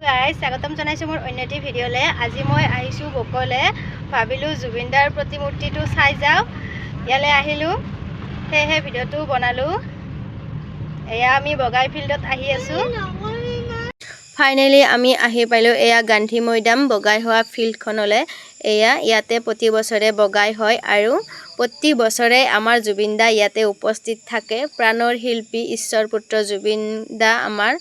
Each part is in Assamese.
গাইজ, স্বাগতম জনাইছোঁ মোৰ অন্য এটি ভিডিঅ'লৈ। আজি মই আহিছোঁ বকলে। ভাবিলোঁ জুবিনদাৰ প্ৰতিমূৰ্তিটো চাই যাওঁ। ইয়ালৈ আহিলোঁ, সেয়েহে ভিডিঅ'টো বনালোঁ। এয়া আমি বগাই ফিল্ডত আহি আছোঁ। ফাইনেলি আমি আহি পালোঁ এয়া গান্ধী মৈদাম বগাই হোৱা ফিল্ডখনলৈ। এয়া ইয়াতে প্ৰতি বছৰে বগাই হয় আৰু প্ৰতি বছৰে আমাৰ জুবিন দা ইয়াতে উপস্থিত থাকে। প্ৰাণৰ শিল্পী ঈশ্বৰ পুত্ৰ জুবিন দা আমাৰ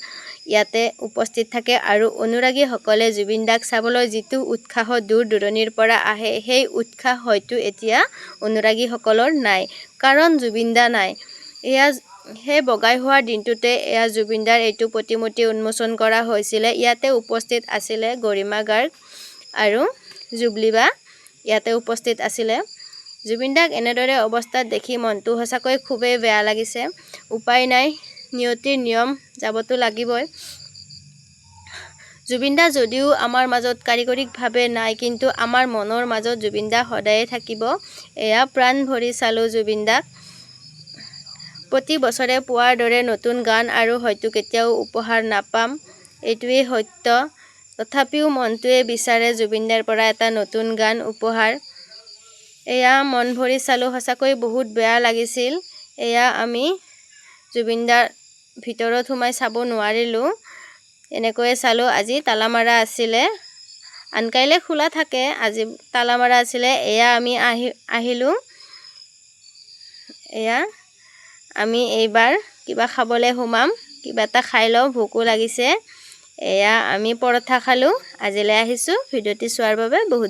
ইয়াতে উপস্থিত থাকে আৰু অনুৰাগীসকলে জুবিন দাক চাবলৈ যিটো উৎসাহত দূৰ দূৰণিৰ পৰা আহে, সেই উৎসাহ হয়তো এতিয়া অনুৰাগীসকলৰ নাই, কাৰণ জুবিন দা নাই। এয়া সেই বগাই হোৱাৰ দিনটোতে এয়া জুবিনদাৰ এইটো প্ৰতিমূৰ্তি উন্মোচন কৰা হৈছিলে। ইয়াতে উপস্থিত আছিলে গৰিমা গাৰ্গ আৰু জুবলি বা ইয়াতে উপস্থিত আছিলে। জুবিন দাক এনেদৰে অৱস্থাত দেখি মনটো সঁচাকৈ খুবেই বেয়া লাগিছে। উপায় নাই, নিয়তিৰ নিয়ম, যাবতো লাগিবই। জুবিন দা যদিও আমাৰ মাজত কাৰিকৰীভাৱে নাই, কিন্তু আমাৰ মনৰ মাজত জুবিন দা সদায়ে থাকিব। এয়া প্ৰাণ ভৰি চালোঁ জুবিন দাক। প্ৰতি বছৰে পোৱাৰ দৰে নতুন গান আৰু হয়তো কেতিয়াও উপহাৰ নাপাম, এইটোৱেই সত্য। তথাপিও মনটোৱে বিচাৰে জুবিনদাৰ পৰা এটা নতুন গান উপহাৰ। এয়া মন ভৰি চালোঁ, সঁচাকৈ বহুত বেয়া লাগিছিল। এয়া আমি জুবিনদাৰ ভিতৰত সোমাই চাব নোৱাৰিলোঁ, এনেকৈয়ে চালোঁ। আজি তালা মাৰা আছিলে, আন কাইলৈ খোলা থাকে, আজি তালা মাৰা আছিলে। এয়া আমি আহিলোঁ। এয়া আমি এইবাৰ কিবা খাবলৈ সোমাম, কিবা এটা খাই লওঁ, ভোকো লাগিছে। এয়া আমি পৰঠা খালোঁ। আজিলৈ আহিছোঁ। ভিডিঅ'টি চোৱাৰ বাবে বহুত